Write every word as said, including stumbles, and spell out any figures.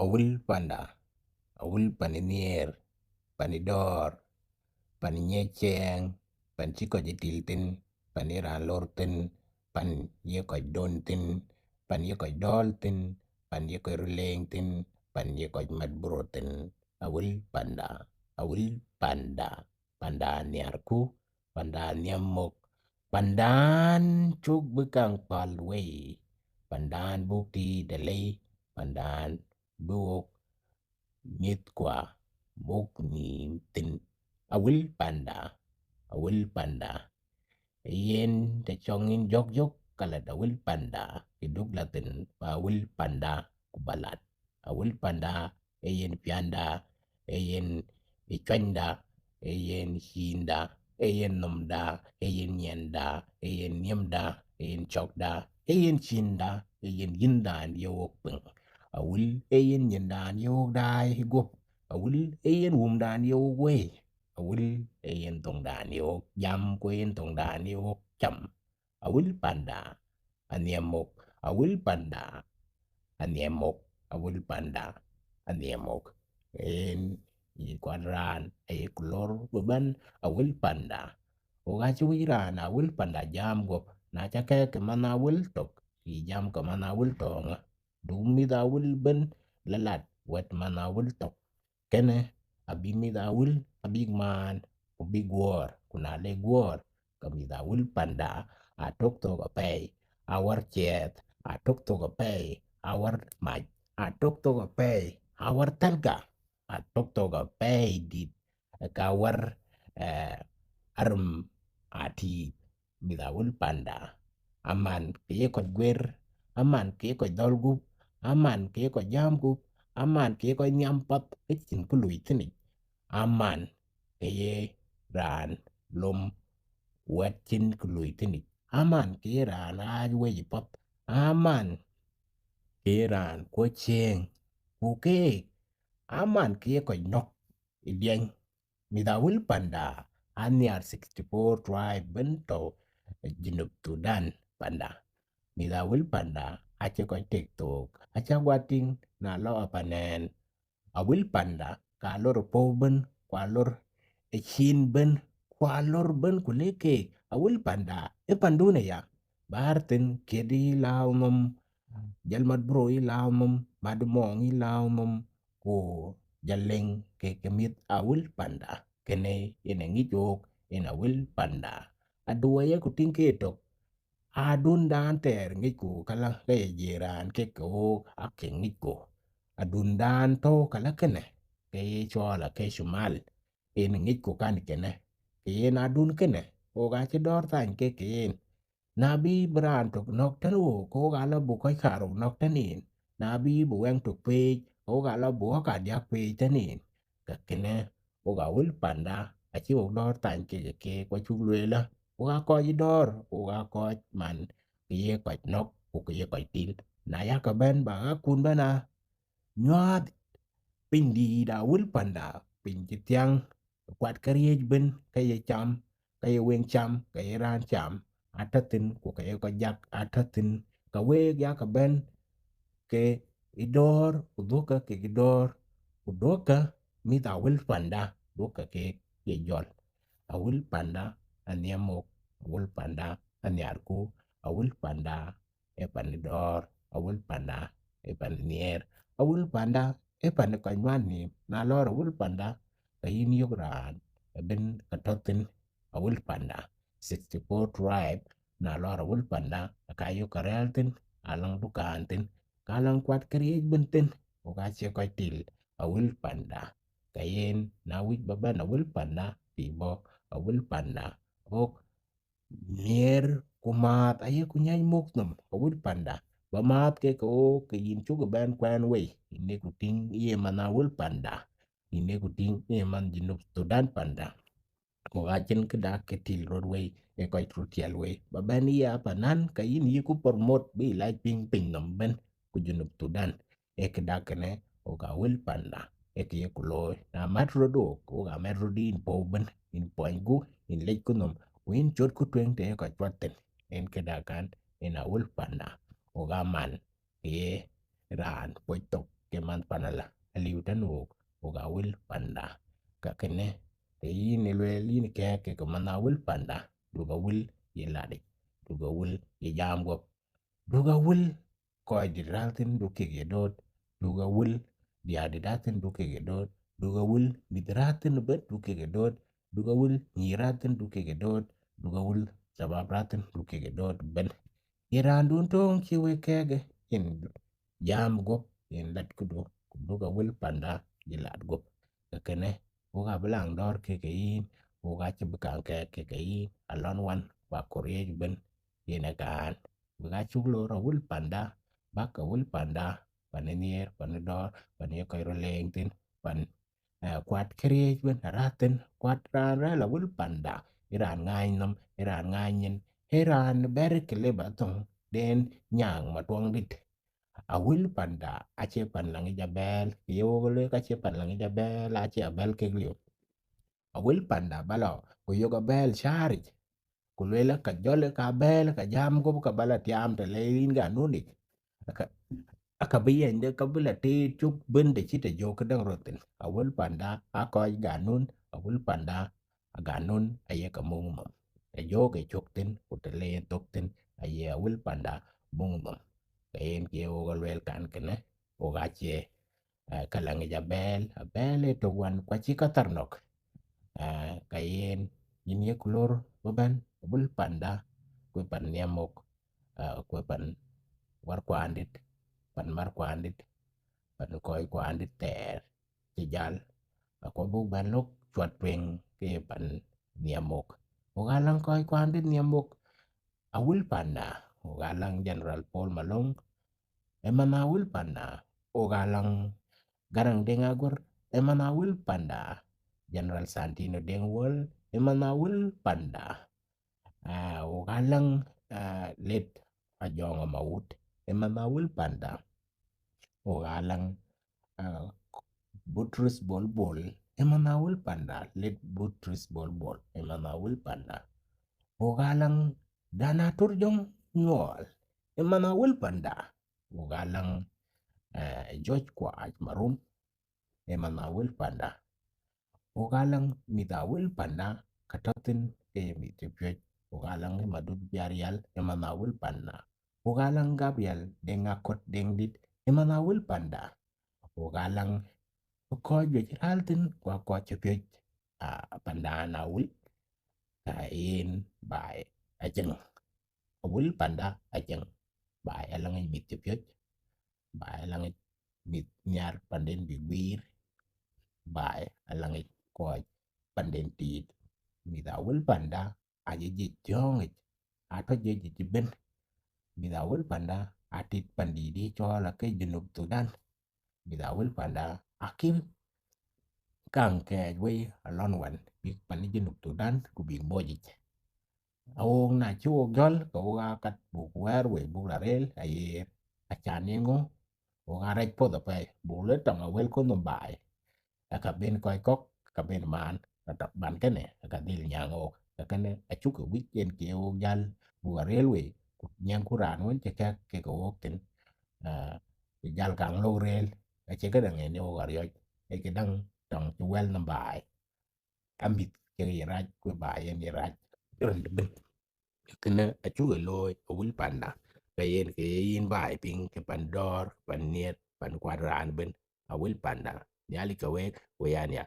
Awil panda, awil pan nhiɛɛr, pan dɔ̈ɔ̈r, pan nyiɛc ciɛɛŋ, pan cï kɔc ë til thïn, pan ye raan lor thïn, pan ye kɔc don thïn, pan ye kɔc dɔ̈ɔ̈l thïn, pan ye kɔc röt leŋ thïn, pan ye kɔc mat bro thïn. Awil panda, awil panda, panda nhiarku, panda nhiɛm mok, pandan cuk bï kaŋ päl wei, pandan buk tiit alei, pandan bï wok mïthkua muk nhïïm thïn. Awil panda, awil panda, yen të cɔŋ yïn jɔk jɔk ka lat awil panda, kë duk la thïn ba awil panda ku ba lat. Awil panda ee yen piända, ee yen cuanyda, ee yen ciinda, ee yen nhomda, ee yen nyiɛnda, ee yen nhiɛmda, ee yen cɔkda, ee yen ciinda, ee yen yïndan ye wok piŋ. Awil ee yen nyiɛndan ye wok daai guɔ̈p. Awil ee yen wumdan ye wok wei. Awil ee yen thoŋdan ye wok jam, ku ee yen thoŋdan ye wok cam. Awil panda, anhiɛm mok, awil panda, anhiɛm mok, awil panda, anhiɛm mok. Yen yï kuat raan ayek lor bï bɛ̈n awil panda. Wok acï wïc raan awil panda jam guɔ̈p, na ca kɛ̈ɛ̈k ke man awil tök, yï jam ke man awil töŋë. Du mïth awil bɛ̈n la lat wɛ̈t man awil tök. Kënë abï mïth awil abïk maan, ku bïk guɔ̈ɔ̈r, ku na le guɔ̈ɔ̈r, ke mïth awil panda atök thok apɛi, awär ciɛɛth atök thok apɛi, awär mac atök thok apɛi, awär thälka atök thok apɛi dït, ka wär, eh, arem atiit. Mïth awil panda, aman ke ye kɔc guer, aman ke ye kɔc dhɔl gup, aman ke ye kɔc jam gup, aman ke ye kɔc nhiam path ke cïn kë lui thïnic, aman ke ye raan lom wɛ̈t cïn kë lui thïnic, aman ke ye raan aac wec path, aman ke ye raan kuɔ̈c ciëëŋ, ku keek aman ke ye kɔc nɔ̈k ë diɛny. Mïth awil panda, anhiar sixty four tribe bën tɔ̈ Junub Thudan panda. Mïth awil panda acï kɔc tek thook, acä guɔ tïŋ na lɔ apanɛn. Awil panda ka lor ë puɔ̈u bën, ku alor ë cin bën, ku alor bën ku le keek. Awil panda ë pandun aya, bäär thïn kiɛt yï lääu nhom, jɔl mat bro yï lääu nhom, mat mɔɔŋ yï lääu nhom, ku jɔl leŋ ke ke mïth awil panda. Kënë yen ë ŋic wook yen awil panda. Adu aye ku tïŋ ke tök, adundan thɛɛr ŋicku, ka la ke ye jiëë raan kek ke wook ake ŋicku. Adundan tɔ̈u ka la kënë, ke ye cɔɔl ake cumal, yen ŋicku kan kënë. Ke yen adun kënë, wok acï dɔ̈ɔ̈r thany kek ke yen. Na bï bï raan tök nɔ̈k tën wook, ke wok ala buk kɔc karou nɔ̈k tën en. Na bï bï wɛŋ tök peec, ke wok ala buk wok kadiäk peec tën en. Ke kënë, wok awil panda, acï wok dɔ̈ɔ̈r thany kek ke keek, ku acuk lueel ëlä, wok aa kɔc dɔ̈ɔ̈r, wok aa kɔc man, ke ye kɔc nɔ̈k, ku ke ye kɔc til. Na yakë bɛ̈n, ba ɣäkkun bɛ̈n a nyuääth piny dïït awil panda, piny cï thiäŋ, kuat këriëëc bën, ke ye cam, ke ye weŋ cam, ke ye raan cam, atɔ̈ thïn, ku ke ye kɔc jak atɔ̈ thïn, ke week yakë bɛ̈n ke ë dɔ̈ɔ̈r, ku dhuɔ̈kkë kek ë dɔ̈ɔ̈r, ku duɔ̈kkë mïth awil panda, duɔ̈kkë keek ye jɔl. Awil panda anhiɛm mok, awil panda anhiarku, awil panda ë pan dɔ̈ɔ̈r, awil panda ë pan nhiɛɛr, awil panda ë pan kɔc ŋuan nhïïm. Na lɔɔr awil panda, ke yïn yök raan ëbën ke tɔ̈ thïn awil panda. Sixty four tribe, na lɔɔr awil panda, ka yök ke rɛ̈ɛ̈r thïn, alaŋ dukaan thïn, ka laŋ kuat këriëëc bën thïn, wok acie kɔc til awil panda. Ke yen, na wïc ba bɛ̈n awil panda, bï bɔ̈ awil panda. Wok nhiɛɛr ku määth ayeku nyäc muk nhom awil panda. Ba määth kek ke wook, ke yïn cuk bɛ̈n kuɛɛn wei, yïn ë ku tïŋ ye man awil panda, yïn ë ku tïŋ ye man Junub Thudan panda. Ku acïn këda ke til rot wei, ë kɔc röt tiɛl wei. Ba bɛ̈n ye apanän, ke yïn yïku promote bï lac piŋ piny nhom bën, ku Junub Thudan. Ee këda kënë, wok awil panda, ee kë yeku looi. Na mät rot wok, wok amät rot yïn puɔ̈u bën, yïn puɔnyku, yïn lecku nhom, ku yïn cötku tueŋ të ye kɔc cuɔt thïn. Yen këda kan, yen awil panda, wok aman, ke ye raan puɔc thok, ke manh pan ala, aliu tënë ɣok, ɣok aa wël panda. Ka kënë, të yïn ë lueel yïn kɛ̈ɛ̈k kekë manh aa wël panda, duk awël ye lat yic, duk awël ye jam guɔ̈p, duk awël kɔcdït rɛ̈ɛ̈r thïn duk kek ye dööt, duk awël diäär dït rɛ̈ɛ̈r thïn duk kek ye dööt, duk awël mïth rɛ̈ɛ̈r thïn ëbën duk kek ye dööt, duk awël nyïïr rɛ̈ɛ̈r thïn duk kek ye dööt, duk awël shabab rɛ̈ɛ̈r thïn duk kek ye dööt ëbën. Ye raandun töŋ cï wek kɛ̈ɛ̈k ë, yen jam guɔ̈p, yen lat këdu, ku duk awël panda ye lat guɔ̈p. Ke kënë, ɣok abï laŋ dɔ̈ɔ̈r kekë yïn, ɣok acïï bï kaŋ kɛ̈ɛ̈k kekë yïn, alɔŋ wan, ku akölriëëc ëbën, yen ë kään. Wek acuk lor awël panda, bäk awël panda, pan ë nhiëër, pan ë dɔ̈ɔ̈r, pan ye kɔc röt leŋ thïn, pan, eh, kuat këriëëc ëbën rɛ̈ɛ̈r thïn, kuat raan rɛ̈ɛ̈r awël panda, ë raan ŋaany nhom, ë raan ŋaany nyin, ë raan bɛ̈r kë lëu ba thöŋ, den nyaaŋ matuɔŋdït. Awël panda acie pan la ŋic abɛ̈ɛ̈l, kë ye ɣok lueel ka cie pan la ŋic abɛ̈ɛ̈l, acie abɛ̈ɛ̈l kek liu. Awël panda ba la ku yök abɛ̈ɛ̈l cääric, ku lueel ka jɔl ka abɛ̈ɛ̈l, ka jam guɔ̈p ka ba la tiaam të le yïn ganun yic. Aka, aka bï yɛnyde ka bï la teet cök bën të cï të jök këdäŋ röt thïn. Awël panda aa kɔc ganun, awël panda aa ganun aye ke muk nhom. Të jök ë cök thïn, ku të le ye thök thïn, aye awël panda muk nhom. Ke yen kë ye ɣok alueel kan kënë, ɣok acie, eh, ka la ŋic abɛ̈ɛ̈l, abɛ̈ɛ̈l ë tök wan ku acï ka thar nɔ̈k. Eh, ka yen, yïn yek lor bï bɛ̈n, awël panda, ku pan nhiamok, eh, ku pan wärkuandït, pan märkuandït, pan kɔckuandït thɛɛr cï jäl, aku buk bɛ̈n lök cuat tueŋ ke pan nhiamok. Ɣok aa läŋ kɔckuandït nhiamok, awël panda, ɣok aa läŋ General Paul Malöŋ, ë manh awël panda, ɣok aa läŋ Garaŋ Deŋ Aguer, ë manh awël panda, General Santino Deŋ Wuɔl, ë manh awël panda. Ah, ɣok aa läŋ, ah, late Ajɔŋ Amawut, ë manh awël panda. Ɣok aa läŋ, ah, Butrus Bol Bol, ë manh awël panda, late Butrus Bol Bol, ë manh awël panda. Ɣok aa läŋ Dan Atur Jɔŋ Nyuɔɔl, ë manh awël panda. Ɣok aa läŋ, eh, George Kuac Marum, ë manh awël panda. Ɣok aa läŋ mïth awël panda ka tɔ̈ thïn ke ye mïth cï piöc. Ɣok aa läŋ Madut Biar Yal, ë manh awël panda. Ɣok aa läŋ Gabriel Deŋ Akot Deŋdït, ë manh awël panda. Ɣok aa läŋ kɔc juëc rɛ̈ɛ̈r thïn ku aa kɔc cï piöc, ah, pandan awël, ka yen baai acïn. Awël panda acïn. Baai aläŋ yic mïth cï piöc, baai aläŋ yic mïth nhiar panden bïk guiir, baai aläŋ yic kɔc panden tiit. Mïth awël panda aye jiëc thiɔ̈ɔ̈ŋ yic, atɔ̈ jiëc yic ëbën. Mïth awël panda atit pandït ë cɔl ake Junub Thudan. Mïth awël panda akï kaŋ kɛɛc wei alɔŋ wan bïk pan ë Junub Thudan ku bïk moc yic. Aɣok na cï ɣok jɔl, ke ɣok aa kat buk wɛ̈ɛ̈r wei buk la rëër ayeer. Acan ye ŋö? Ɣok aa rɛc puɔ̈th apɛi, buk lɔ tɔŋ awël ku nhom baai. Aka ben kɔc kɔ̈k, ka ben maan, ka tɔ̈ ban kënë, aka dhil nyääŋ ɣok. Ka kënë acuk ke wïc yen ke ɣok jäl, buk arëër wei, ku nyääŋku raan wën cï kɛ̈k kek ɣok thïn. Ah, bï jäl kaŋ lɔ̈k rëër, acie këdäŋ yen ye ɣok ariɔ̈c, ee këdäŋ tɔŋ cï wɛl nhom baai. Amïth kek ye rac, ku baai yen ye rac röt ëbën. Kënë acuk ke looi awël panda, ke yen ke ye yïn baai piŋ ke pan dɔ̈ɔ̈r, pan nhiëër, pan kuat raan ëbën, awël panda. Nhialic ke wek, wek aya nia,